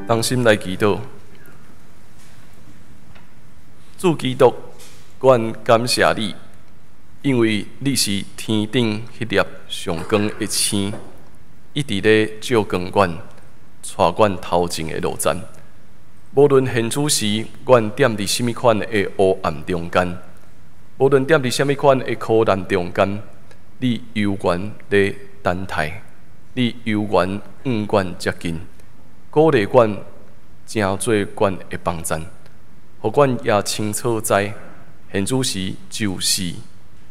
同心来祈祷，主基督，阮感谢你，因为你是天顶彼粒上光的星，一直咧照光阮，带阮头前的路程。无论现此时，阮踮伫啥物款的黑暗中间，无论踮伫啥物款的苦难中间，你犹原咧等待，你犹原向阮接近，鼓励阮，成做阮的帮赞，予阮也清楚知，现此时就是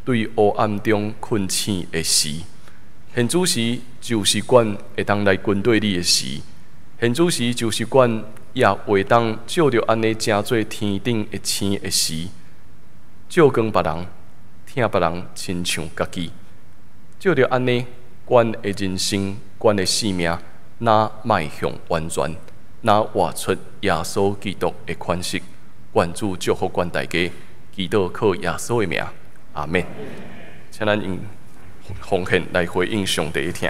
对黑暗中困醒的时，现此时就是阮会当来跟缀你的时，现此时就是阮也会当照著按呢成做天顶的星的时，照光别人，疼别人，亲像家己。照著按呢，阮的人生，阮的生命，若迈向完全，若活出耶稣基督的款式。愿主祝福阮大家，祈祷靠耶稣的名，阿们。请咱用奉献来回应上帝的疼。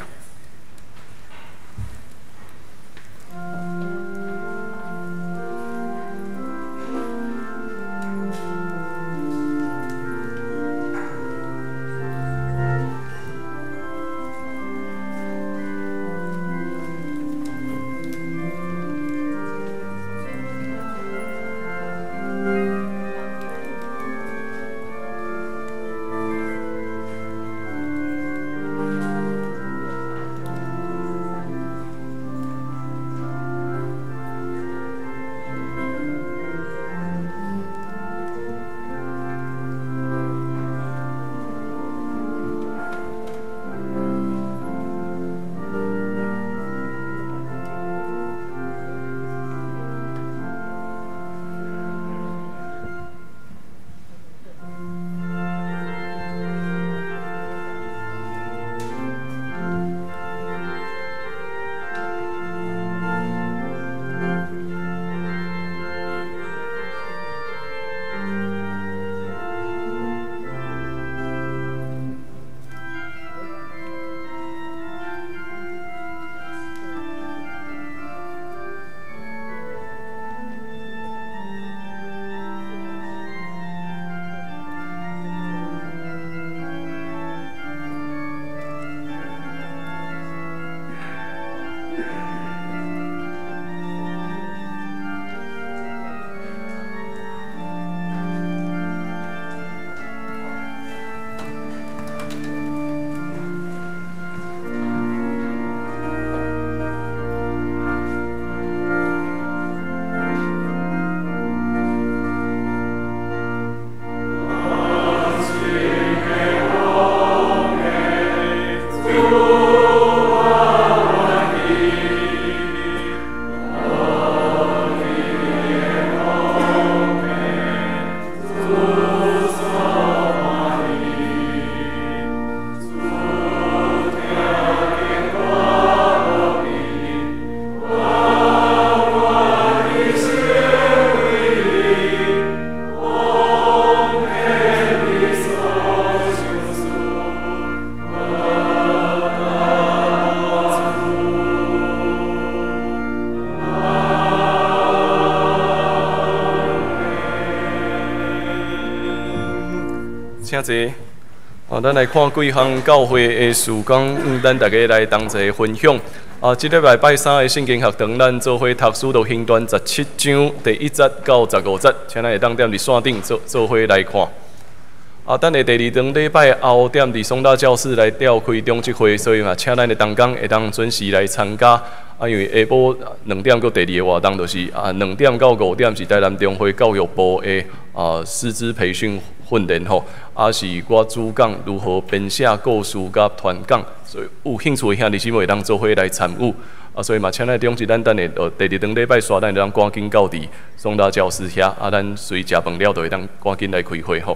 請坐。啊，咱來看幾項教會的事工，咱大家來同齊分享。啊，這禮拜拜三的聖經學堂，咱做伙讀《使徒行傳》17章第1節到15節，請咱會當踮佇線頂做做伙來看。啊，等下第二堂禮拜後踮佇松大教室來召開長執會，所以嘛，請咱的同工會當準時來參加。啊，因為下晡2點閣第二个活動就是啊，2點到5點是台南中會教育部的啊師資培訓訓練吼，啊是我主講如何編寫故事佮傳講，所以有興趣的兄弟姊妹會當做伙來參與。啊，所以嘛，請咱長執咱等下第二堂禮拜煞，咱會當趕緊到佇松大教室遐，啊，咱隨食飯了就會當趕緊來開會吼。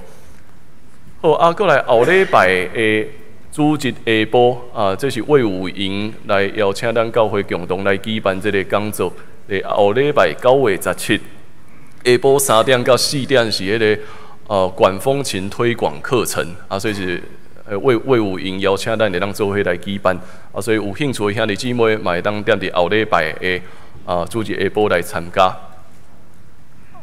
好，啊，閣來後禮拜的主日下晡啊，這是衛武營來邀請咱教會共同來舉辦這个講座。佇後禮拜9月17下晡3點到4點是彼个管風琴推廣課程啊，所以是衛武營邀請咱會當做伙來舉辦啊，所以有興趣的兄弟姊妹嘛會當踮佇後禮拜的啊主日下晡來參加。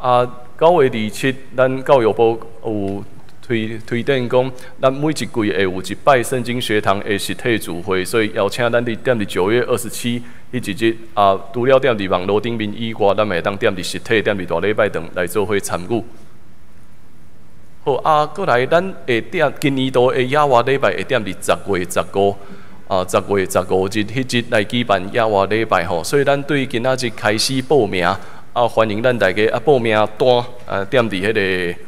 啊，9月27，咱教育部有推薦講，咱每一季會有一擺聖經學堂的實體聚會，所以邀請咱佇踮佇9月27彼一日啊，除了踮佇網路頂面以外，咱嘛會當踮佇實體踮佇大禮拜堂來做伙參與。好啊，閣來咱會踮今年度的野外禮拜會踮佇10月15啊，10月15日彼日來舉辦野外禮拜吼，所以咱對今仔日開始報名啊，歡迎咱大家啊報名單啊，踮佇彼个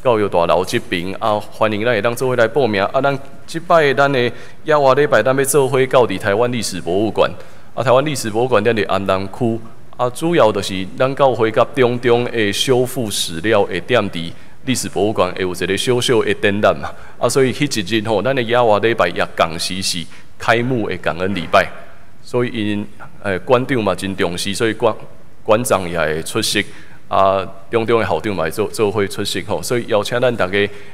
教育大樓這爿啊，歡迎咱會當做伙來報名啊。咱這擺咱的野外禮拜，咱欲做伙到佇臺灣歷史博物館啊，臺灣歷史博物館踮佇安南區啊，主要就是咱教會佮中中的修復史料會踮佇歷史博物館會有一个小小的展覽嘛啊，所以彼一日吼，咱的野外禮拜也仝時是開幕的感恩禮拜，所以𪜶館長嘛真重視，所以館館長也會出席。啊，中中的校長嘛會做伙出席吼，所以邀請咱大家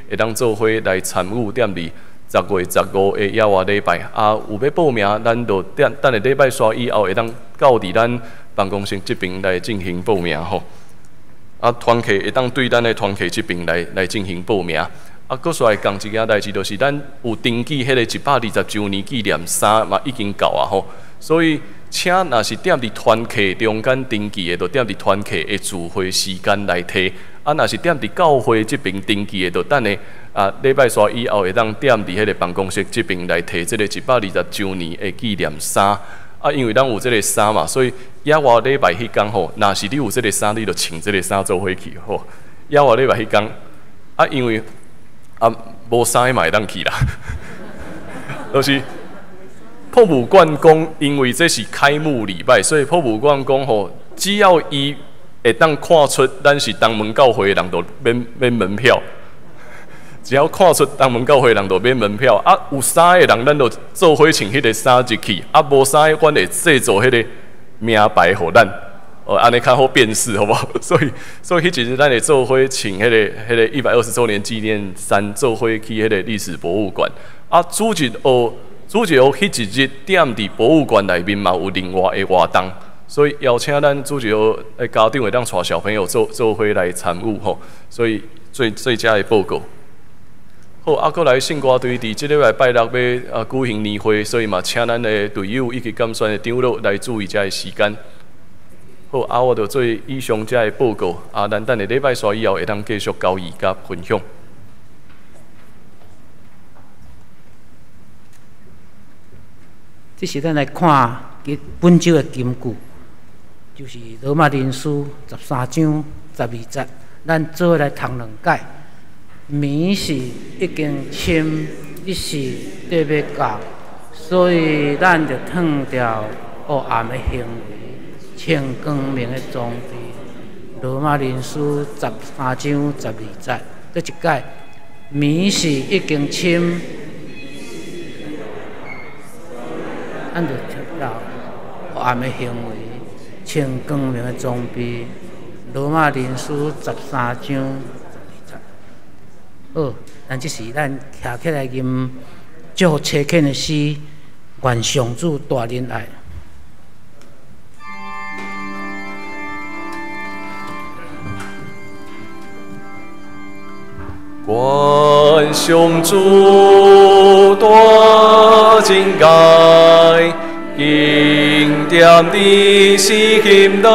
會當做伙來參與踮佇10月15的野外禮拜。啊，有欲報名，咱就等等下禮拜煞以後會當到佇咱辦公室這爿來進行報名吼。啊，團契會當對咱的團契這爿來進行報名。啊，閣煞來講一件代誌，就是咱有登記彼個120週年紀念衫嘛已經到啊吼，所以請若是踮佇團契中間登記的，就踮佇團契的聚會時間來提；啊，若是踮佇教會這爿登記的，就等下啊禮拜煞以後會當踮佇彼个辦公室這爿來提這个120週年的紀念衫。啊，因為咱有這个衫嘛，所以野外禮拜彼工吼，若是你有這个衫，你就穿這个衫做伙去吼。野外禮拜彼工，啊，因為啊無衫嘛會當去啦，就是博物館講，因為這是開幕禮拜，所以博物館講吼，只要伊會當看出咱是東門教會的人，就免門票。只要看出東門教會的人，就免門票。啊，有衫的人，咱就做伙穿彼个衫入去；啊，無衫的，阮會製作彼个名牌予咱。哦，按呢較好辨識，好無好？所以彼一日咱會做伙穿彼个120週年紀念衫，做伙去彼个歷史博物館。啊，主日學彼一日踮佇博物館內面嘛有另外的活動，所以邀請咱主日學的家長會當帶小朋友做伙來參與吼。所以最佳的報告。好，啊，閣來聖歌隊佇這禮拜拜六欲啊舉行年會，所以嘛請咱的隊友以及監選的長老來注意這个時間。好，啊，我就做以上這个報告，啊，咱等下禮拜煞以後會當繼續交易佮分享。這是咱來看本周的金句，就是羅馬人書13章12節，咱做伙來讀兩擺。暝時已經深，日時就欲到，所以咱著褪掉黑暗的行為，穿光明的裝備。羅馬人書13章12節，閣一擺，暝時已經深，咱著褪掉黑暗的行為，穿光明的裝備。羅馬人書13章12節。好，咱這時咱徛起來吟祝福差遣的詩，願上主帶恁愛。願上主大仁愛，經典佇心內，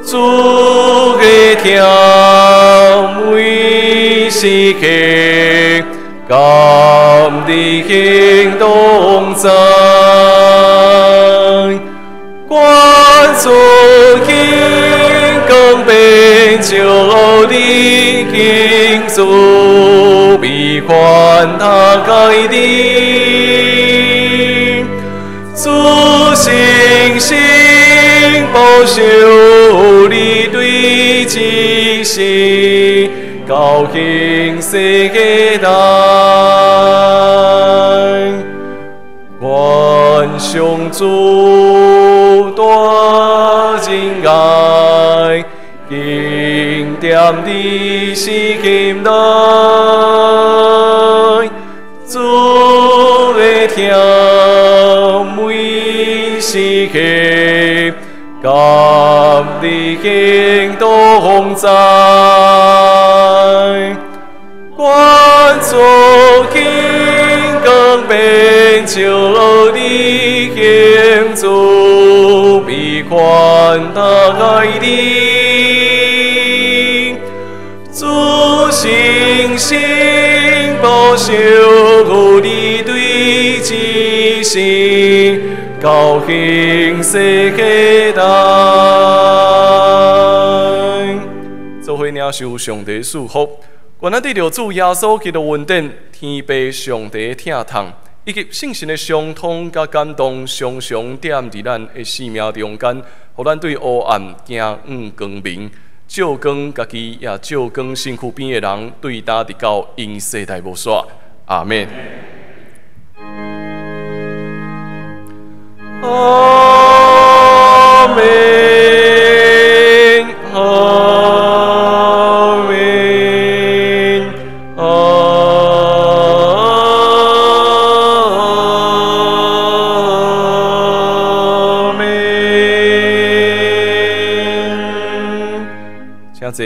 主的疼每時刻，佮你行同在。願主顯光遍照你，興慈悲寬待你，主誠實保守你對這世到永世代。願上主大仁愛，經典佇心內，主的疼每時刻，佮你行同在。願主顯光遍照你，興慈悲寬待你，主誠實保守你對這世到永世代。做伙領受上帝賜福，願咱得著主耶穌基督恩典、天父上帝疼痛，以及聖神的相通佮感動，常常踮佇咱的生命中間，予咱對黑暗行向光明，照光家己，也照光身軀邊的人，對今直到永世代無煞。阿們。阿們，阿們，阿們。請坐。